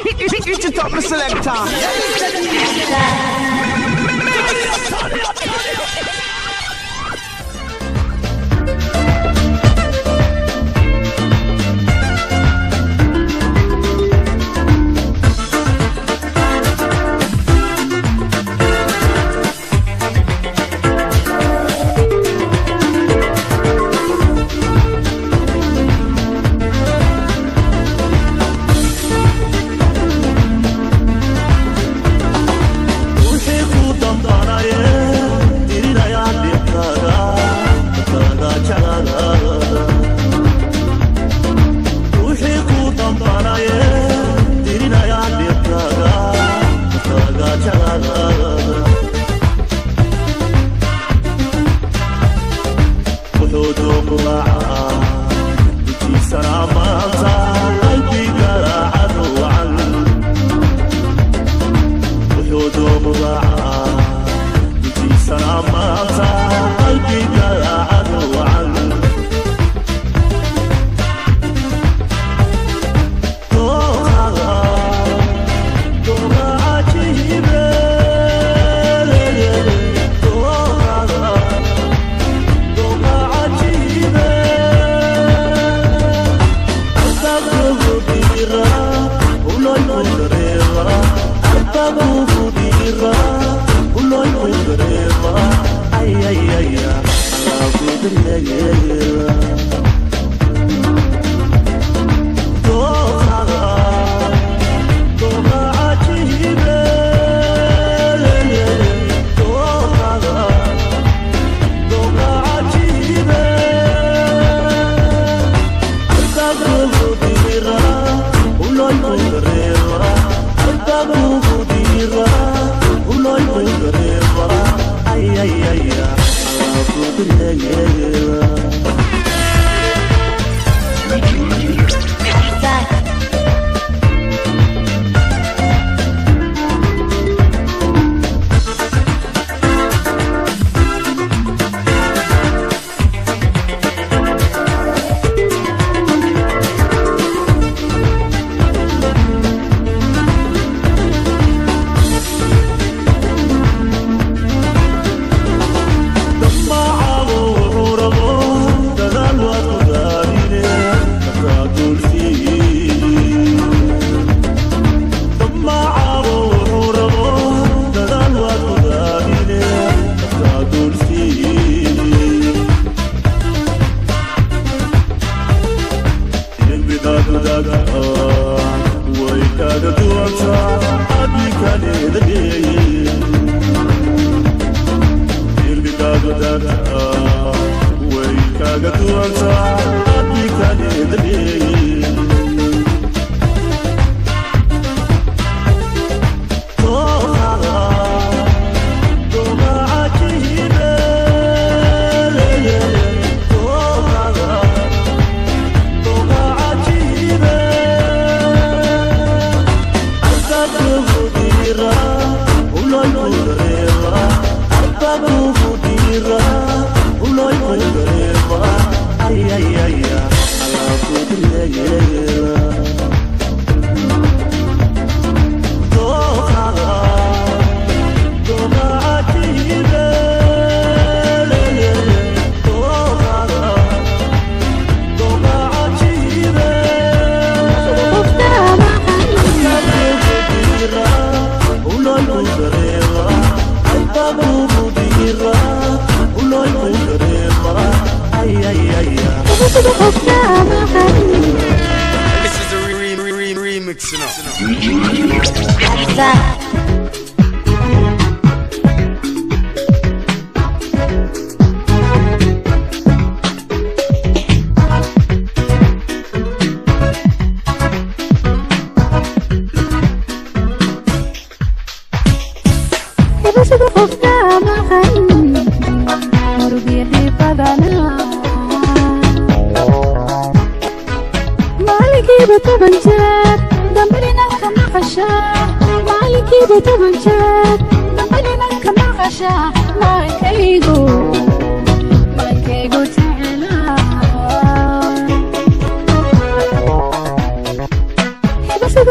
Hit it up, my selector. This is a remix, you know.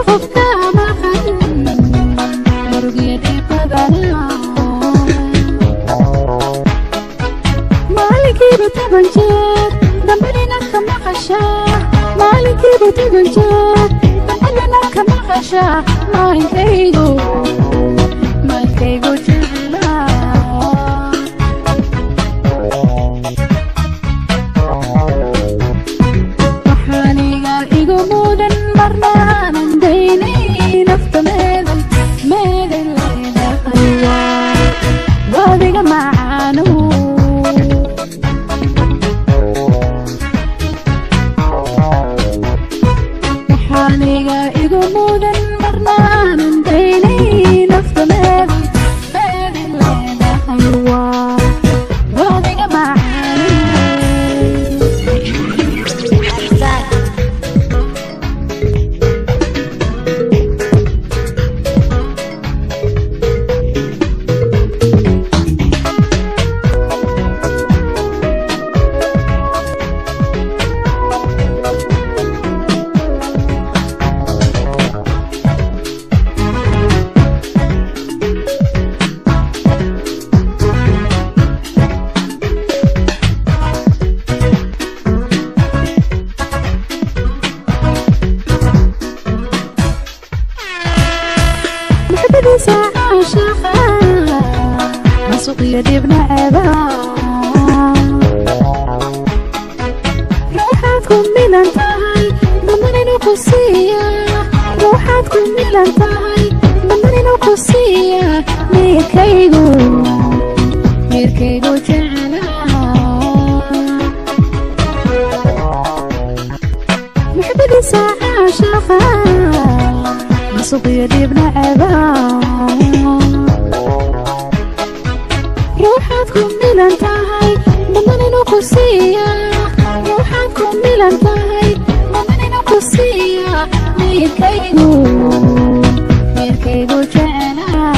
Qofka. Igu degan jeer adana ka maqasha maankaygu maankaygu jeclaa. Waxaaniga igu mudan marnaanan daynay nafta meeday meeday leedahay waa wadiga macaanow. Waxaaniga igu mudan marnaanan daynay nafta meeday meeday leedahay waa wadiga macaanow. Maxbadiisa caashaqa masuqiyo dhibna ceeba ruuxaad ku milan tahay badaninu ku siiya ruuxaad ku milan tahay badaninu ku siiya meerkaygu meerkaygu jeclaa. Maxbadiisa caashaqa masuqiyo dhibna ceeba ruuxaad ku milan tahay badaninu ku siiya ruuxaad ku milan tahay badaninu ku siiya meerkaygu meerkaygu jeclaa.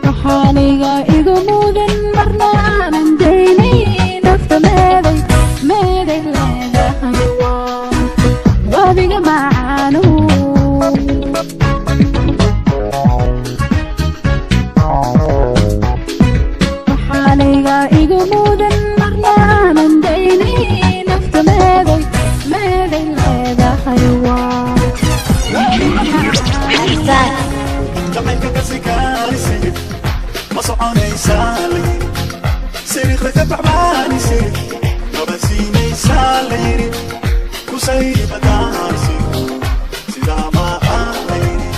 Waxaaniga igu mudan marna aanan daynay nafta meeday meeday leedahay waa wadiga macaanow. Waxaaniga igu mudan marna aanan daynay nafta meeday meeday leedahay waa wadiga macaanow. Jacaylka kasikaanisi ma soconaysaa la yiri, siriiqda ka baxbaanisi nabadsiinaysaa la yiri, kusaybadaanisi sidaa maaha la yiri.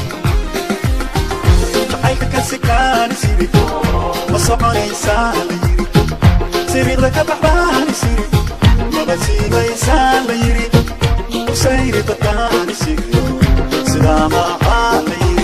Jacaylka kasikaanisi ma soconaysaa la yiri, siriiqda ka baxbaanisi nabadsiinaysaa la yiri, kusaybadaanisi sidaa maaha la yiri.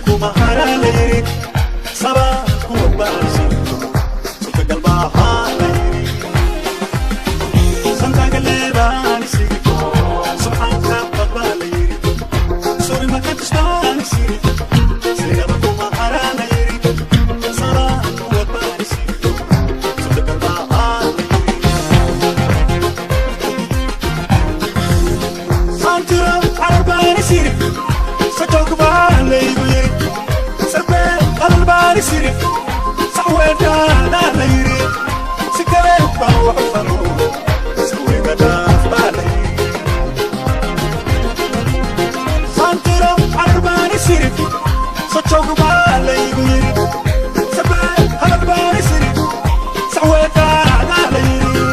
kuma haraa la yiri sabaa kuwa baansi suurtagal maaha la yiri santagale baansi subxaanka baqbaa la yiri suri maka tustaansi sinaba kuma haraa la yiri sabaa kuwa baansi suurtagal maaha la yiri santira carbaani siri sojoog baa laygu yiri sarbee qalbaani siri saxweedhaana la yiri si kale baan wax u fano sawiga dhaaf baa la yiri santira carbaani siri sojoog baa laygu yiri sarbee qalbaani siri saxweedhaana la yiri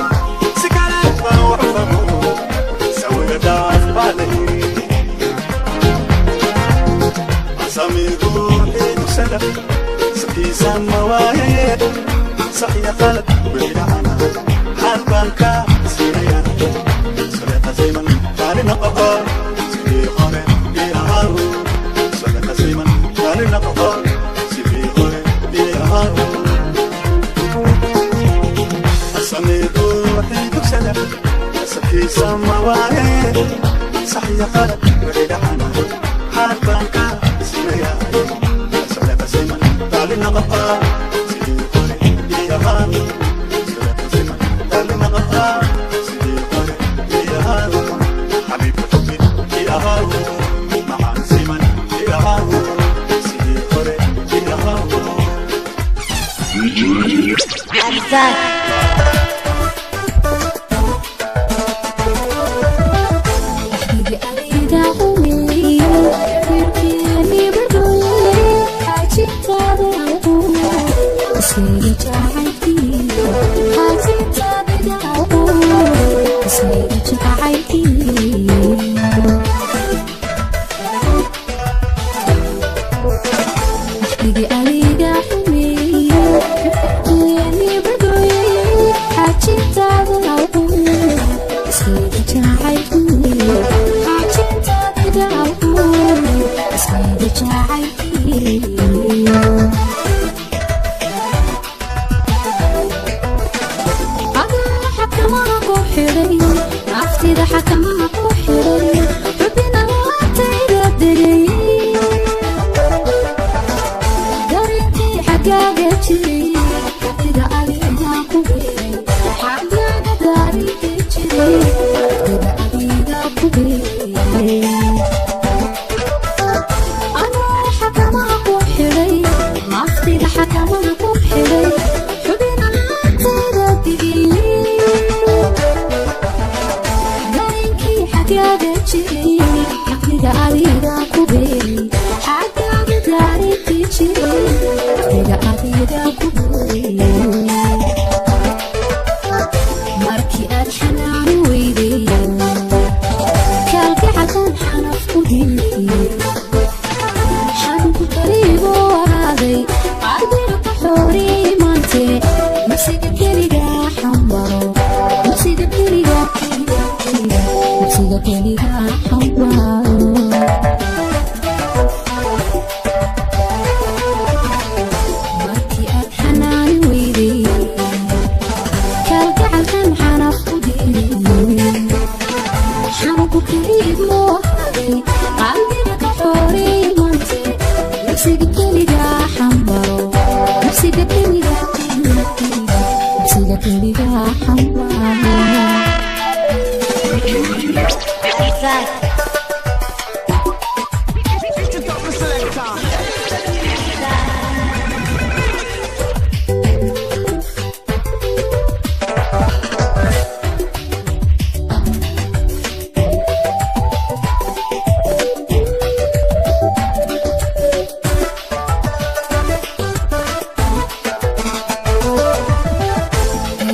si kale baan wax u fano sawiga dhaaf baa la yiri سكيسا موايا صحيا خالد بعيد عنها حال بانكا سيريا سلطة زيمن قال نقطة سيدي خوري بيهارو سلطة زيمن قال نقطة سيدي خوري بيهارو أسمي روحي تكسلة سكيسا موايا صحيا خالد بعيد عنها حال بانكا سيريا نقطة سيدي قري يا سلطة زمن نقطة سيدي قري يا حبيب حبي يا مع زمن يا سيدي قري يا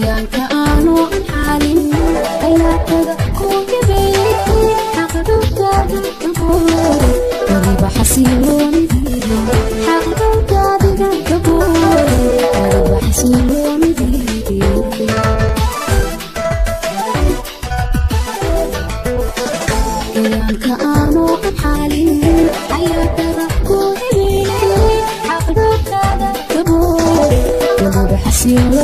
Yanka aanu xaalin ayaa taga ku gabeeyay. La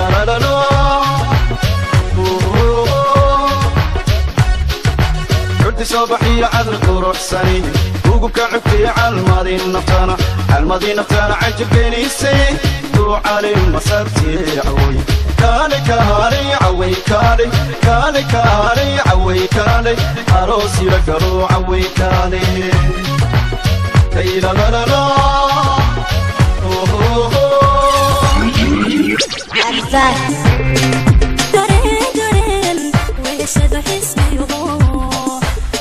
la la la. صباحي عذر quruxsani ugubka cugtay calmadii naftana calmadii naftana cajabgelisay duucali masartii caway kaale kaale caway kaale kaale kaale caway kaale aroosila galo caway kaale la la la la dareen weeshada xisbigo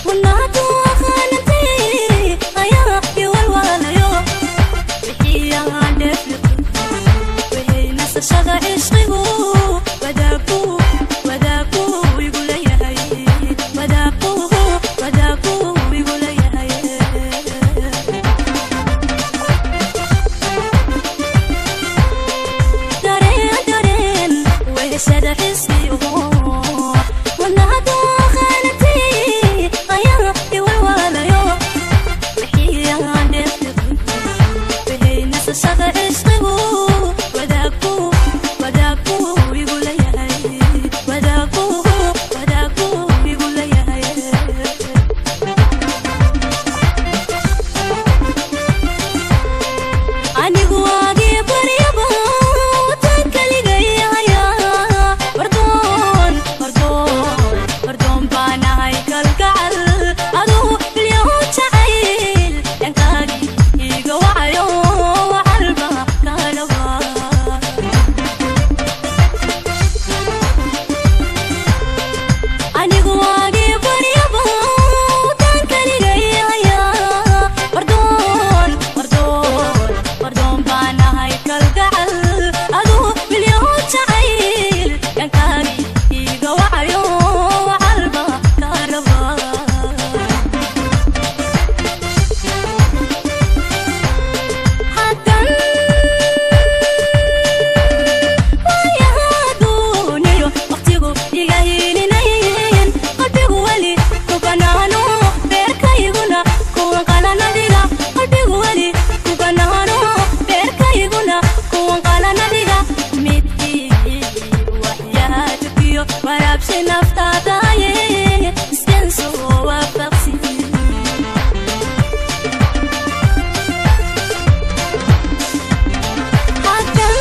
wanaadu khanatay ayaa iwalwalayo bixiyaa dhefliqi wixii nasashada cishqigu wadaaku wadaaku igu leeyahay wadaaku wadaaku igu leeyahay dareen dareen weeshada xisbigo wanaadu khanatay ayaa iwalwalayo bixiyaa dhefliqi wixii nasashada cishqigu wadaaku wadaaku igu leeyahay wadaaku wadaaku igu leeyahay anigu waagii baryaba wataan kaligay hayaa wardoon wardoon wardoon baanahay kalgacal adugu bilyahu jacayl dhankaagii iiga wacayo wacalba kaalaba anigu waagii baryaba wataan kaligay hayaa wardoon wardoon wardoon baanahay kalgacal adugu bilyahu jacayl dhankaagii iiga wacayo wacalba kaalaba haddan waayahaduuniyo waqtigu iga hiilinayn qalbigu weli ku banaano beerkayguna kuwan qalanadiga qalbigu weli ku banaano beerkayguna kuwan qalanadiga midkii waxyaha tukiyo waraabshay naftaadaye iskan soo waafaqsi. Haddan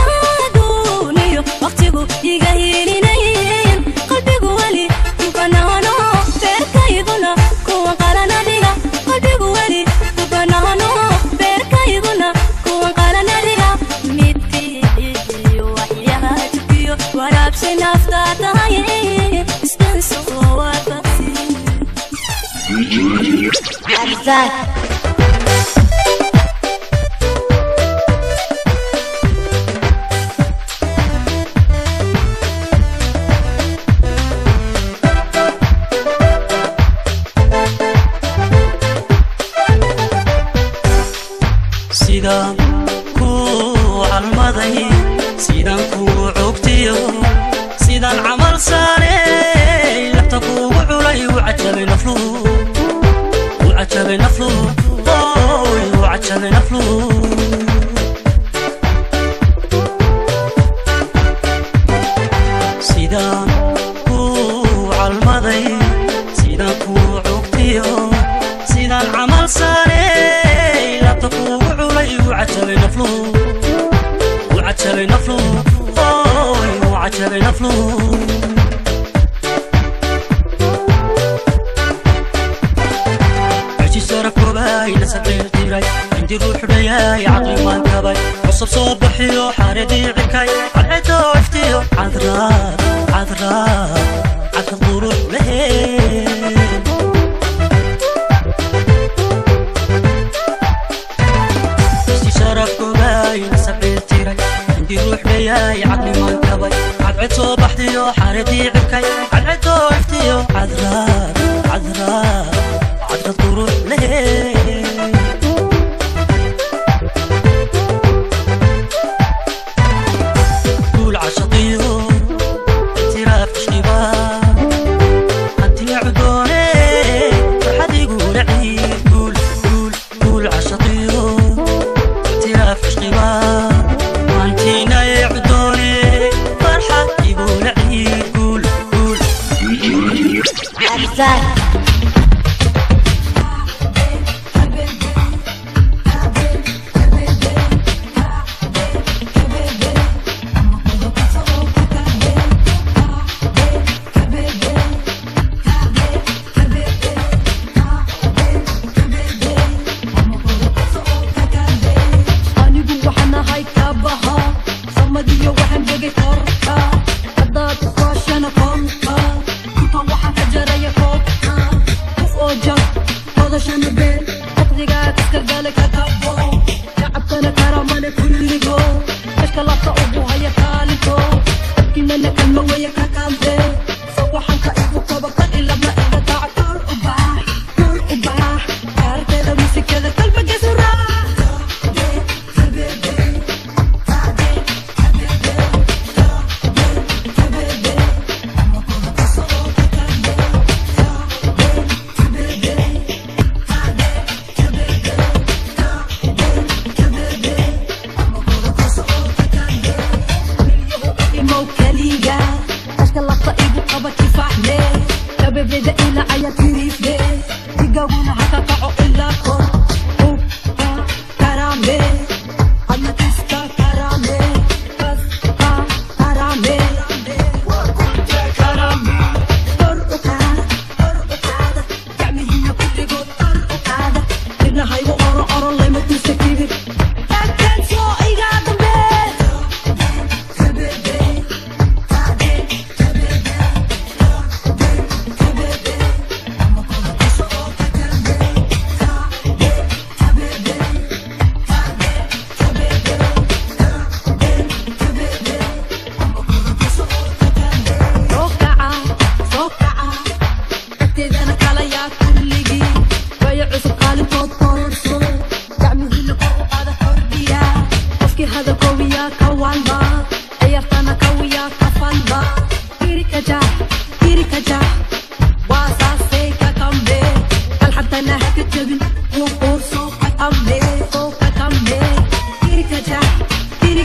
waayahaduuniyo waqtigu iga hiilinayn qalbigu weli ku banaano beerkayguna kuwan qalanadiga qalbigu weli ku banaano beerkayguna kuwan qalanadiga midkii waxyaha tukiyo waraabshay naftaadaye iskan soo waafaqsi. Sidaan ku calmaday sidaan ku cugtiyo sidaan camal saarey lafta kugu culay u cajabay nafluhu u cajabay nafluhu oy u cajabay nafluhu sidaan ku calmaday sidaan ku cugtiyo sidaan camal saarey lafta kugu culay u cajabay nafluhu u cajabay nafluhu oy u cajabay nafluhu عندي روح رياي عقلي ما انكبي عصب صبحي وحاردي عكاي عدو عفتيو عذرات عذرات عذر الظروف لهين شرف كوباي نسبي تيري عندي روح رياي عقلي ما انكبي عدعت صبحتي وحاردي عكاي عدعت عفتيو عذرات عذرات عذر الظروف لهين قول عشقيو اعتراف اشتباه انت عدوني فرحتي قول عيد قول قول قول عشقيو اعتراف اشتباه انت عدوني فرحتي قول عيد قول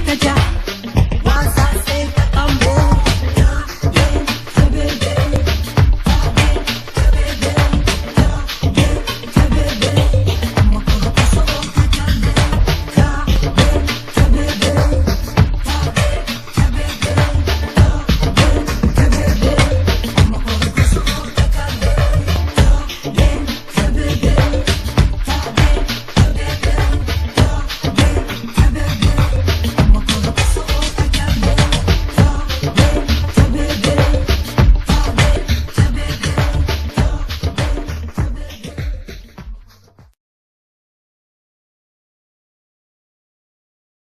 Inta